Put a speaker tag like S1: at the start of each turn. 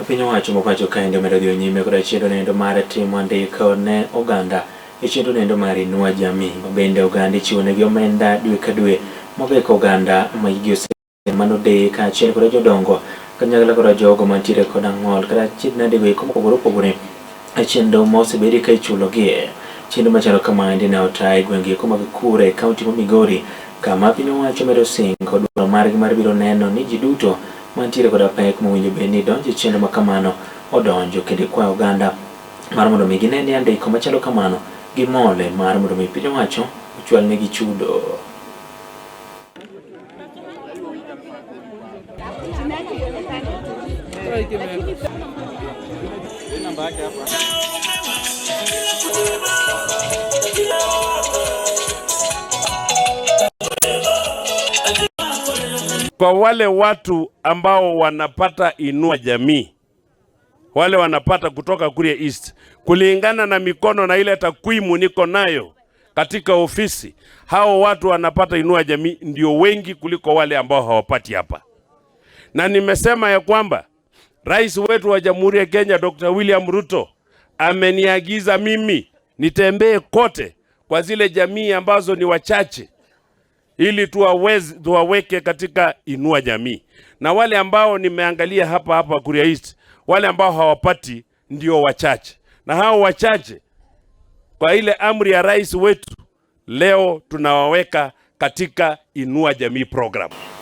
S1: Piny owacho ma pacho kaendi omedo dhiyo nyime koda chenro nendo mar timo andiko ne oganda e chenro nendo mar Inua Jamii, ma bende oganda ichiwo negi omenda dwe ka dwe mogeko oganda ma hikgi ose manodeye kaachiel koda jodongo kanyakla koda jogo mantiere koda ng'ol kata achiedhnadego eko mopogore opogore e chenro ma osebedi ka ichulogie. Chenro machalo kamaendi ne ota e gwenge eko mag Kure e kaunti ma Migori, kama piny owacho medo singo dwaro margi mar biro neno ni ji duto mantiere koda pek mowinjo bed ni donjo e chenro ma kamano odonjo, kendo ikwayo oganda mar mondo mi gine ni andiko machalo kamano gimole mar mondo mi piny owacho ochwal negi chudo.
S2: Kwa wale watu ambao wanapata Inua Jamii, wale wanapata kutoka Kuria East, kulingana na mikono na ile takwimu niko nayo katika ofisi, hao watu wanapata Inua Jamii ndio wengi kuliko wale ambao hawapati hapa. Na nimesema ya kwamba rais wetu wa Jamhuri ya Kenya Dr. William Ruto ameniagiza mimi nitembee kote kwa zile jamii ambazo ni wachache ili tuwaweke katika Inua Jamii, na wale ambao nimeangalia hapa hapa Kuria East, wale ambao hawapati ndio wachache, na hao wachache kwa ile amri ya rais wetu leo tunawaweka katika Inua Jamii program.